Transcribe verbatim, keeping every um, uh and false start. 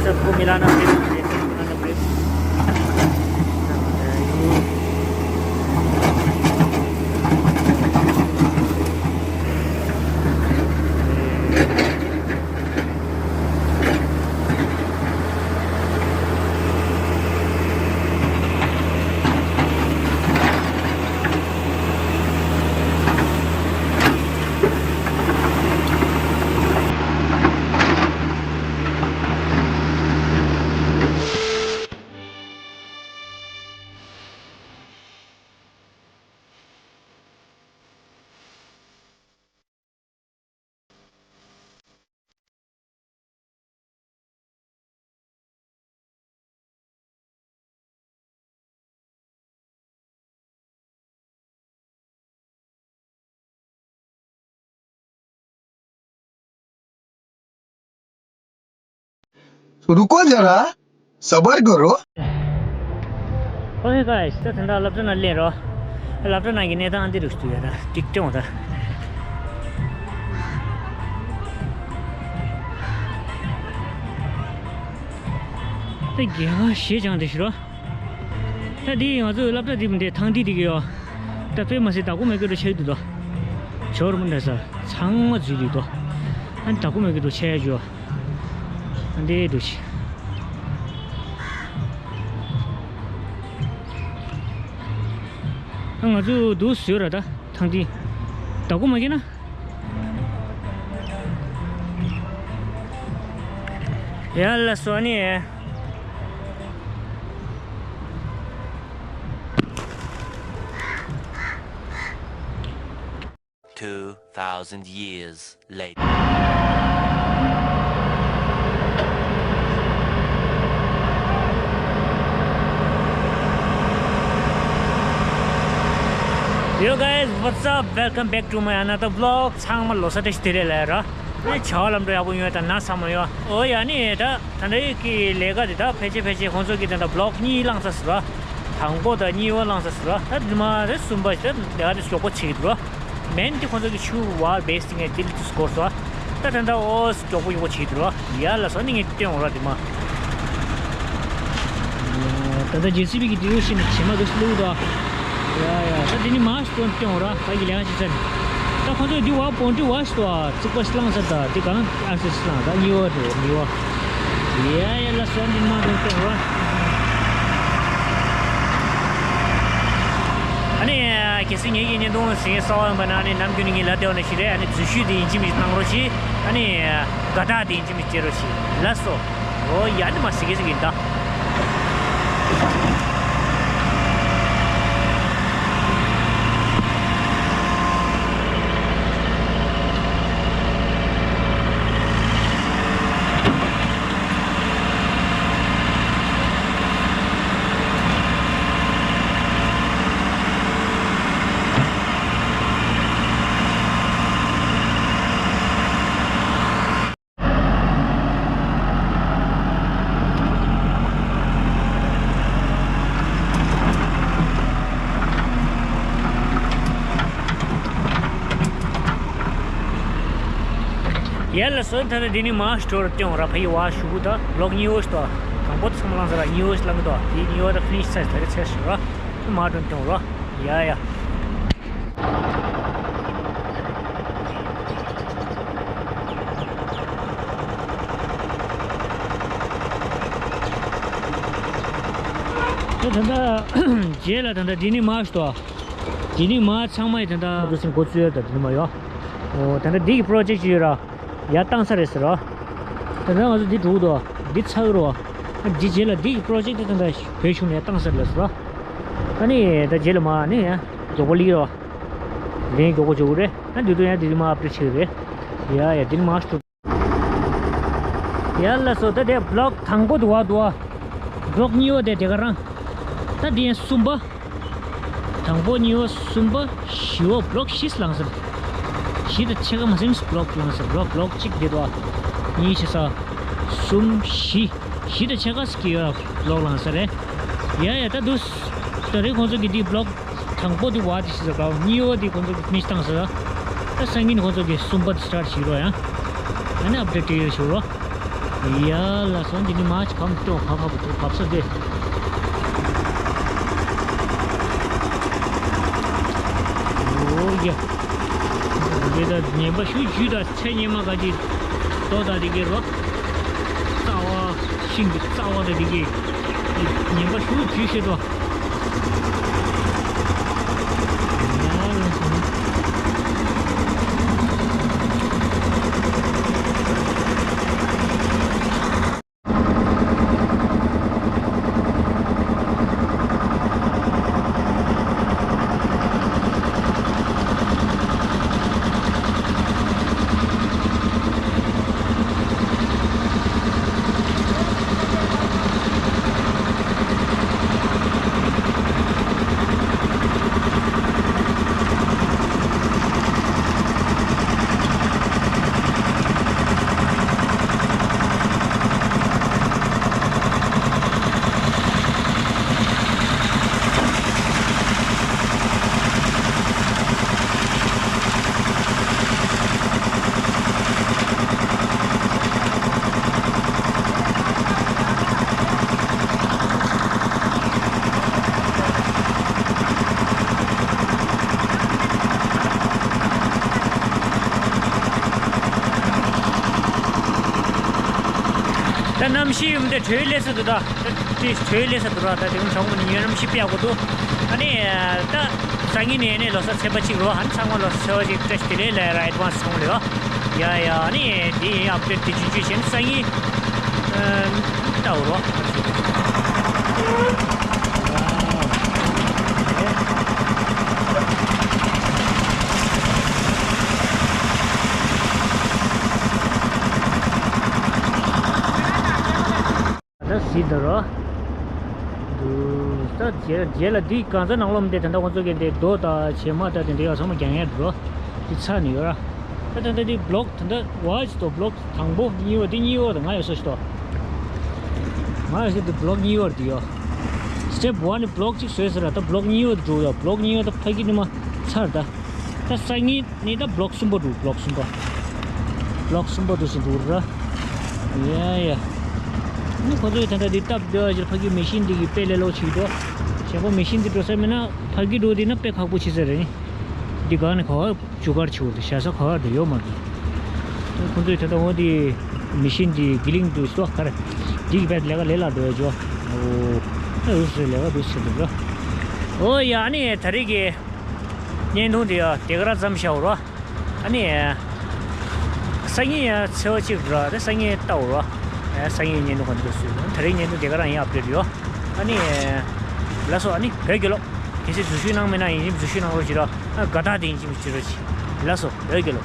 सबको मिलाना फिर, मिलाना फिर। रुको जरा, सबर करो। Okay guys, ད་ད་ལྟ་སློབ་གྲྭ་ནང་སླེབས་རོ། སློབ་གྲྭ་ནང་གི་གནས་སྟངས་འདི་རུ་ཞུ་ཡ་ད་ཏིག་ཏོང་ད། ད་རྒྱལ་ཁ་ཞེ་ཅང་དེ་ཞུ་རོ། ད་འདི་ང་ཚོའི་སློབ་གྲྭ་འདི་མི་འདྲའི་ཐང་འདི་འདི་གི་ཡོ། ད་དཔེ་མ་སྲིད་བདག་པོ་མེད་ཀི་འགྲོ་ཆགས་འདུག་དོ། ཇོ་རུ་མི་འདྲ་ས་ཚང་མ་འཛུལ་ལི་དོ། ཨ་ནི་བདག་པོ་མེད་ཀི་འགྲོ་ཆགས་ཡ་ཇོ། ཨ་འདི་འགྲོ་ཆི། ཨ་ང་ཚོ་འདུག་ཟོས་ར་ད་ཐང་འདི། བདག་པོ་མ་སྐྱེས་ན། ཡ་ལ་སོ་ནི། Two thousand years later. Yo guys, what's up? Welcome back to my another vlog. ཚང་མ་ལོ་གསར་བཀྲ་ཤིས་བདེ་ལེགས་ལབ་ཡ་ར། ཨ་ནི་བྱ་བ་ལམ་འགྲོ་ཡག་པོ་ཡོང་ཡ་དང་ན་ཚ་མ་ཡོང་། ཨོ་ཡ་ནི་ད་ད་ལྟའི་གི་ལས་ཀ་དེ་ད་ཕལ་ཆེར་ཕལ་ཆེར་ཁོང་ཚོ་གི་ད་ད་vlog་གཉིས་བླངས་ཚར་སོང་ར། དང་པོ་དང་གཉིས་པ་བླངས་ཚར་སོང་ར། ད་ཉི་མ་རེ་གསུམ་པ་ཞིག་ད་ལས་ཀ་དེ་མགྱོགས་པོ་བྱེད་ཀྱི་འདུག་ར། མེན་དེ་ཁོང་ཚོ་གི་ཆུ་བར་བེས་ཏིང་ངེ་དེ་ལི་དུ་སྐོར་སོང་ར། ད་ད་ད་ཨོ་མགྱོགས་པོ་ཡོང་བ་བྱེད་ཀྱི་འདུག་ར། ཡ་ལ་སོ་ནི་ངས་སྟོན་འོང་ར་དེ་མ། ད་ལྟ་ཇེ་སི་བི་གི་དེའུ་ཤིན་བྱེ་མ་དུ་བླུགས་དོ། ཡ་ཡ་ད་དེ་ནི་མ་སྟོན་སྟོན་ར་ད་གི་ལས་ཀ་ཅི་ཚར། ད་ཁོ་ཚོས་འདི་བ་བོན་ཏི་བ་ཞིག་ཏོ་རྩིག་པ་ཤི་ལང་ཚར། ད་འདི་གང་ཨ་སི་ཤི་ལང་ད་གཉིས་བ་རེད་གཉིས་བ། ཡ་ཡ་ལ་སོན་འདི་མ་སྟོན་སྟོན་ར། ཨ་ནི་གལ་སྲིད་ངེད་ཀྱི་བརྙན་ཐུང་གཟིགས་གསར་པ་ཡིན་པ་ན་ཨ་ནི་ནམ་རྒྱུན་ནས་ངའི་ལ་ལྟ་བ་ནང་བཞིན་རེད། ཨ་ནི་འཛུལ་ཞུགས་དེ་ཡིན་གཅིག་མིན་གཅིག་གནང་རོགས་གྱིས། ཨ་ནི་དགའ་རྟགས་དེ་ཡིན་གཅིག་མིན་གཅིག་སྤྲད་རོགས་གྱིས། ལགས་སོ། ཨོ་ཡ་ནི་མ་ཟེར་གི་ཟེར་གི་ཡིན་ད། ཡ་ལ་སོན་ཐ་ན་འདི་ནི་མ་སྟོར་ཏེ་འོང་ར། ཕ་ཡི་བ་ཞུ་གུ་ད་ལོག་གཉིས་འོ་ཞུ་ད། དང་པོ་ཚང་མ་ལངས་ས་ར་གཉིས་འོ་ཞུ་ལངས་གི་ད། དེ་གཉིས་འོ་ད་ཕི་ནིཤ་ཚར་ད་རེ་ཚར་ཞུ་ར། མ་སྟོར་ཏེ་འོང་ར། ཡ་ཡ། ད་ད་ད་རྗེས་ལ་ད་ད་འདི་ནི་མ་ཞུ་ད། འདི་ནི་མ་ཚང་མ་ཡི་ད་ད་འདུག་སེ་འགོ་བཙུགས་ཡ་ད་འདི་ནི་མ་ཡོ། ཨོ་ད་ད་འདི་གི་པྲོ་ཇེཀ་ཅིག་ཡོད་ར། ཡ་བཏང་ས་རེད་ཟེར་རོ། ད་ད་ང་ཚོ་འདི་འགྲུག་དོ། འདི་ཚག་རོ། འདི་རྗེས་ལ་འདི་གི་པྲོ་ཇེཀ་དེ་ད་ད་བོད་གཞུང་ནས་བཏང་ས་རེད་ཟེར་རོ། ཨ་ནི་ད་རྗེས་ལ་མ་ནི་ཡ་མགྱོགས་པོ་ལི་རོ། ལན་མགྱོགས་པོ་འཇོག་གི་རེད། ཨ་འདི་དུ་ཡ་འདི་དུ་མ་ཨབ་ཏུ་ཆེ་གི་རེད། ཡ་ཡ་འདི་ནི་མ་ཞུ། ཡ་ལ་སོ་ད་དེ་བློག་དང་པོ་དུ་བ་དུ་བ། བློག་གཉིས་པ་དེ་དེ་ག་རང་། ད་དེ་ཡན་གསུམ་པ། དང་པོ་གཉིས་པ་གསུམ་པ་བཞི་པ་བློག་བཞི་ལངས་ཟེར། བཞི་དང་ཕྱེད་ཀ་མ་ཟིན་བློག་ལངས་ཟེར། བློག་བློག་གཅིག་དེ་དུ་བ། གཉིས་བྱེད་ས། གསུམ་བཞི། བཞི་དང་ཕྱེད་ཀ་ཙམ་ཅིག་ཡོད་ར། བི་ལོག་ལངས་ས་རེད། ཡ་ཡ། ད་འདུག་ད་རེས་ཁོང་ཚོ་གི་འདི་བི་ལོག་དང་པོ་འདི་བ་འདི་ཤི་ས་ག་གཉིས་པ་འདི་ཁོང་ཚོ་གི་ཕི་ནི་ཤི་བཏང་ས་ར། ད་སང་ཉིན་ཁོང་ཚོ་གི་གསུམ་པ་འདི་སི་ཊར་ཊི་བྱེད་རོགས་ཡ། ཨ་ནི་ཨབ་ཌེ་ཊི་སྤྲད་ཡོད་ཤོད་རོགས། ཡ་ལ་སོང་འདི་ནི་མ་ཅི་གམ་སྐྱོ་ཁ་ཁ་བུ་ཐུག་བབས་ས་དེ། ཨོ་ཡ། འདི་ད་ཉན་པ་ཞུ་ཞུ་ད། ཚེ་སྔོན་མ་ག་ཅིག་རྡོ་དང་དེ་གའི་རོ། རྩ་བ་ཤིང་གི་རྩ་བ་དང་དེ་གའི་ཉན་པ་ཞུ་ཞུ་ཤེས་དོ། ད་གནམ་གཤིས་ཡུམ་དེ་དྲོད་ལས་ས་འདུག་ད། དེ་དྲོད་ལས་ས་འདུག་ར། ད་དེ་གུན་གྲོགས་མོ་ནི་ཉོན་གནམ་གཤིས་དཔེ་ཡག་པོ་འདུག་ཨ་ནི་ད་སང་ཉིན་ནས་ནས་ལོ་གསར་ཚེས་པ་གཅིག་རོ། ཨ་ནི་ཚང་མ་ལོ་གསར་ཚེས་པ་གཅིག་བཀྲ་ཤིས་བདེ་ལེགས་ལ་ཡ་ར། ཨེ་ཌི་ཝན་སི་ཚང་མ་ལ་ཡོ། ཡ་ཡ། ཨ་ནི་དེ་ཡིན། ཨབ་ཌེ་ཊི་དེ་རྒྱུན་སྤྱོད་བྱས་ནས་སང་ཉིན་ལྟ་འོ་རོ། ད་སི་ད་རོ། འདུག་ད་རྗེས་རྗེས་ལ་འདི་གང་ཚ་ནང་ལོགས་མི་དེ་ད་ལྟ་ཁོང་ཚོ་གི་འདི་རྡོ་དང་བྱེ་མ་དང་དེ་འདྲ་ཡོད་ཚང་མ་རྒྱག་ཡ་འདུག་རོ། འདི་ཚར་ནས་ཡོད་ར། ད་ད་ལྟ་འདི་བི་ལོག་ད་ལྟ་བ་ཅི་ཏོ་བི་ལོག་དང་པོ་གཉིས་པ་འདི་གཉིས་པ་དང་ང་ཡོད་ས་ཞིག་ཏོ། ང་ཡོད་ས་འདི་བི་ལོག་གཉིས་པ་འདི་ཡོད། སི་ཊེབ་ཝན་ནི་བི་ལོག་གཅིག་བཟོས་ཟེར་ར། ད་བི་ལོག་གཉིས་པ་འདི་འགྲོ་ཡོད། བི་ལོག་གཉིས་པ་ད་ཕ་གི་ནི་མ་ཚར་ད། ད་སང་ཉིན་ནི་ད་བི་ལོག་གསུམ་པ་འགྲོ། བི་ལོག་གསུམ་པ། བི་ལོག་གསུམ་པ་འགྲོ་ཟེར་འདུག་ར། ཡ་ཡ། ནི་ཁོ་ཚོས་ད་ལྟ་འདི་སྟབས་བདེ་བ་ཞིག་ཕ་གི་མེ་ཤིན་འདི་གི་དཔེ་ལས་ལོ་ཆིག་འགྲོ། གཞན་པ་མེ་ཤིན་འདི་འགྲོ་ས་མིན་ན་ཕ་གི་འགྲོ་འདི་ན་དཔེ་ཁག་པོ་ཆེ་ས་རེད། འདི་ག་ནས་ག་བ་རྒྱུ་སྐར་ཆེ་བོ་འདི་བཞག་ས་ག་བ་འདི་ཡོད་མ་འདུག་ཁོ་ཚོས་ད་ལྟ་འོ་འདི་མེ་ཤིན་འདི་གི་ལིང་འདུག་སོ་ག་རེ། འདི་གི་བས་ལས་ཀ་ལས་ལ་འགྲོ་ཡ་འཇོ། ཨོ། ཨ་རུ་སུ་ལས་ཀ་འདུག་ཟེར་འདུག་ར། ཨོ་ཡ། ཨ་ནི་ད་རེས་ཀྱི་བརྙན་ཐུང་འདི་ཡ་དེ་ག་ར་ཙམ་བཞག་རོ། ཨ་ནི། སང་ཉིན་ཡང་ཚེས་པ་གཅིག་ར། དེ་སང་ཉིན་ལྟ་འོ་ར། སང་ཉིན་བརྙན་ཐུང་ག་འདུག་སུ། ད་རེས་བརྙན་ཐུང་དེ་ག་རང་ཡིན། ཨབ་ཌེ་ཊི་ཡོད། ཨ་ནི། ལགས་སོ། ཨ་ནི་བོད་རྒྱལ་ལོ། གལ་སྲིད་འཛུལ་ཞུགས་གནང་མེད་ན་ཡིན་གཅིག་མིན་འཛུལ་ཞུགས་གནང་རོགས་གྱིས་ར། ཨ་དགའ་རྟགས་དེ་ཡིན་གཅིག་མིན་གཅིག་རོགས་གྱིས། ལགས་སོ། བོད་རྒྱལ་ལོ།